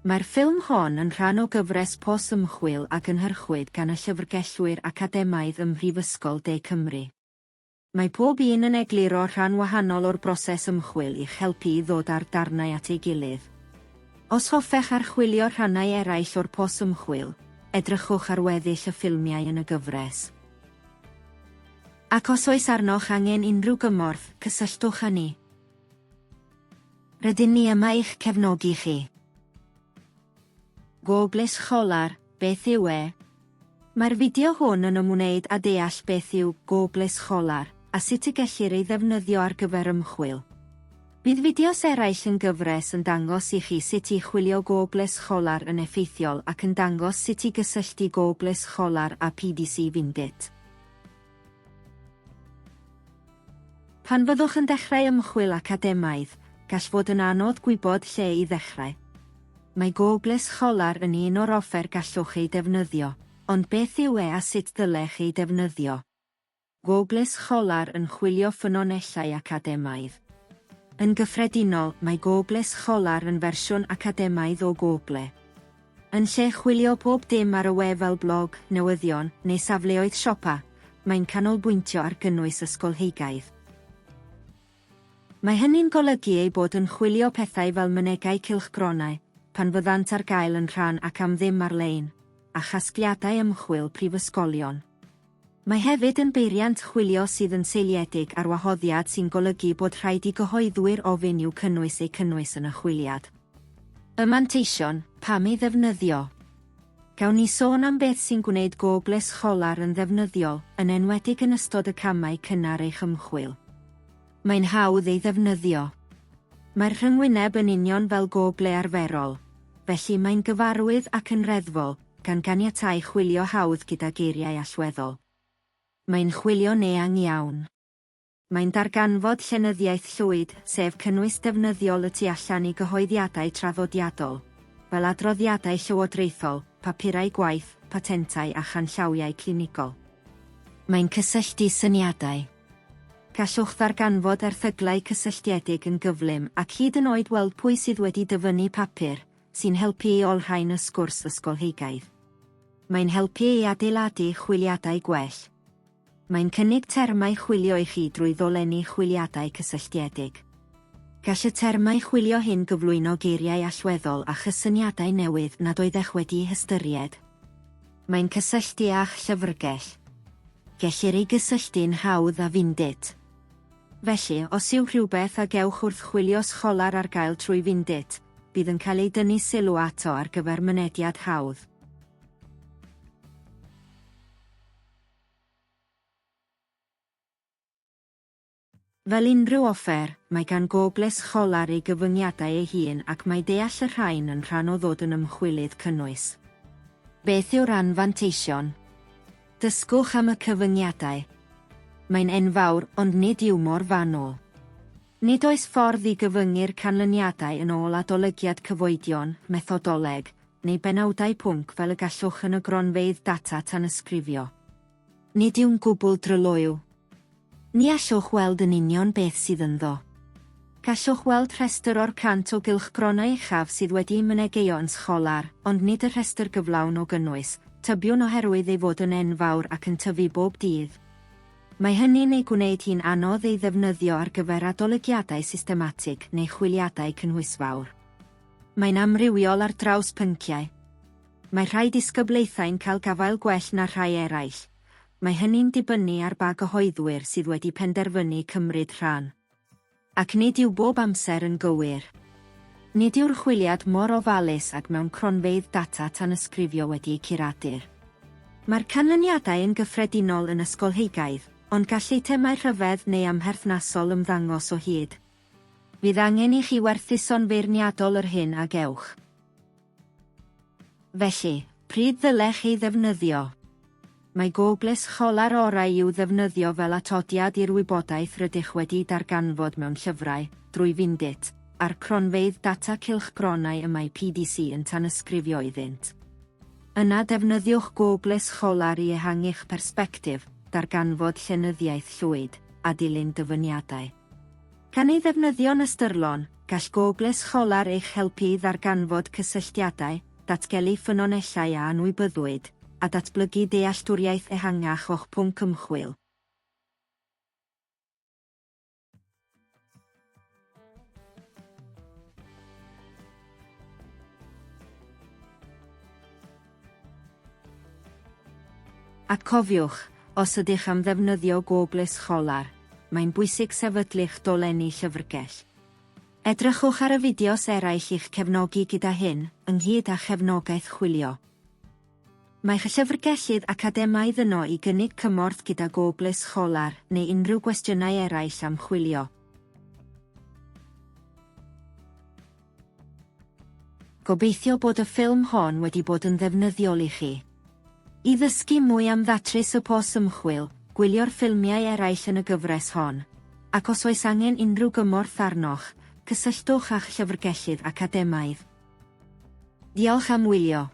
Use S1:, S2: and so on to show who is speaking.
S1: Mae'r ffilm hon yn rhan o gyfres Pos Ymchwil a gynhyrchwyd gan y llyfrgellwyr academaidd ym Mhrifysgol De Cymru. Mae pob un yn egluro rhan wahanol o'r broses ymchwil i'ch helpu i ddod â'r darnau at ei gilydd. Os hoffech archwilio rhannau eraill o'r Pos Ymchwil, edrychwch ar weddill y ffilmiau yn y gyfres. Ac os oes arnoch angen unrhyw gymorth, cysylltwch â ni. Rydyn ni yma i'ch cefnogi chi. Google Scholar, beth yw e? Mae'r fideo hwn yn ymwneud â deall beth yw Google Scholar a sut y gellir ei ddefnyddio ar gyfer ymchwil. Bydd fideos eraill yn gyfres yn dangos i chi sut i chwilio Google Scholar yn effeithiol ac yn dangos sut i gysylltu Google Scholar â PDC Findit. Pan fyddwch yn dechrau ymchwil academaidd, gall fod yn anodd gwybod lle i ddechrau. Mae Google Scholar yn un o'r offer gallwch ei defnyddio, ond beth yw e a sut ddylech ei defnyddio? Google Scholar yn chwilio ffynonellau academaidd. Yn gyffredinol, mae Google Scholar yn fersiwn academaidd o Google. Yn lle chwilio pob dim ar y we fel blog, newyddion, neu safleoedd siopa, mae'n canolbwyntio ar gynnwys ysgolheigaidd. Mae hynny'n golygu ei bod yn chwilio pethau fel mynegai cylchgronau, pan fyddant ar gael yn rhan ac am ddim ar-lein, a chasgliadau ymchwil prifysgolion. Mae hefyd yn beiriant chwilio sydd yn seiliedig ar wahoddiad sy'n golygu bod rhaid i gyhoeddwyr ofyn i'w cynnwys eu cynnwys yn y chwiliad. Y manteision, pam ei ddefnyddio? Gawn ni sôn am beth sy'n gwneud Google Scholar yn ddefnyddiol, yn enwedig yn ystod y camau cynnar eich ymchwil. Mae'n hawdd ei ddefnyddio. Mae'r rhyngwyneb yn union fel Google arferol, felly mae'n gyfarwydd ac yn reddfol, gan ganiatáu chwilio hawdd gyda geiriau allweddol. Mae'n chwilio'n eang iawn. Mae'n darganfod llenyddiaeth llwyd, sef cynnwys defnyddiol y tu allan i gyhoeddiadau traddodiadol, fel adroddiadau llywodraethol, papurau gwaith, patentau a chanllawiau clinigol. Mae'n cysylltu syniadau. Gallwch ddarganfod erthyglau cysylltiedig yn gyflym ac hyd yn oed weld pwy sydd wedi dyfynnu papur, sy'n helpu i olrhain y sgwrs ysgolheigaidd. Mae'n helpu i adeiladu chwiliadau gwell. Mae'n cynnig termau chwilio i chi drwy ddolenni chwiliadau cysylltiedig. Gall y termau chwilio hyn gyflwyno geiriau allweddol a chysyniadau newydd nad oeddech wedi'u hystyried. Mae'n cysylltu â'ch llyfrgell. Gellir ei gysylltu'n hawdd â Findit. Felly, os yw rhywbeth a gewch wrth chwilio Scholar ar gael trwy Findit, bydd yn cael ei dynnu sylw ato ar gyfer mynediad hawdd. Fel unrhyw offer, mae gan Google Scholar ei gyfyngiadau ei hun ac mae deall y rhain yn rhan o ddod yn ymchwilydd cynnwys. Beth yw'r anfanteision? Dysgwch am y cyfyngiadau. Mae'n enfawr, ond nid yw mor fanwl. Nid oes ffordd i gyfyngu'r canlyniadau yn ôl adolygiad cyfoedion, methodoleg, neu benawdau pwnc fel y gallwch yn y gronfeydd data tanysgrifio. Nid yw'n gwbl dryloyw. Ni allwch weld yn union beth sydd ynddo. Gallwch weld rhestr o'r 100 o gylchgronau uchaf sydd wedi'u mynegeio yn Scholar, ond nid y rhestr gyflawn o gynnwys, tybiwn oherwydd ei fod yn enfawr ac yn tyfu bob dydd. Mae hynny'n ei gwneud hi'n anodd ei ddefnyddio ar gyfer adolygiadau systematig neu chwiliadau cynhwysfawr. Mae'n amrywiol ar draws pynciau. Mae rhai disgyblaethau'n cael gafael gwell na rhai eraill. Mae hynny'n dibynnu ar ba gyhoeddwyr sydd wedi penderfynu cymryd rhan. Ac nid yw bob amser yn gywir. Nid yw'r chwiliad mor ofalus ag mewn cronfeydd data tanysgrifio wedi'u curadur. Mae'r canlyniadau yn gyffredinol yn ysgolheigaidd, ond gall eitemau rhyfedd neu amherthnasol ymddangos o hyd. Bydd angen i chi werthuso'n feirniadol yr hyn a gewch. Felly, pryd ddylech ei ddefnyddio? Mae Google Scholar orau i'w ddefnyddio fel atodiad i'r wybodaeth rydych wedi'i darganfod mewn llyfrau, drwy Findit, a'r cronfeydd data cylchgronau y mae PDC yn tanysgrifio iddynt. Yna defnyddiwch Google Scholar i ehangu'ch persbectif, darganfod llenyddiaeth llwyd, a dilyn dyfyniadau. Gan ei ddefnyddio'n ystyrlon, Gall Google Scholar eich helpu i ddarganfod cysylltiadau, datgelu ffynonellau a anwybyddwyd, a datblygu dealltwriaeth ehangach o'ch pwnc ymchwil. A cofiwch, os ydych am ddefnyddio Google Scholar, mae'n bwysig sefydlu'ch dolenni llyfrgell. Edrychwch ar y fideos eraill i'ch cefnogi gyda hyn, ynghyd â chefnogaeth chwilio. Mae'ch llyfrgellydd academaidd yno i gynnig cymorth gyda Google Scholar neu unrhyw gwestiynau eraill am chwilio. Gobeithio bod y ffilm hon wedi bod yn ddefnyddiol i chi. I ddysgu mwy am ddatrys y pos ymchwil, gwylio'r ffilmiau eraill yn y gyfres hon. Ac os oes angen unrhyw gymorth arnoch, cysylltwch â'ch llyfrgellydd academaidd. Diolch am wylio.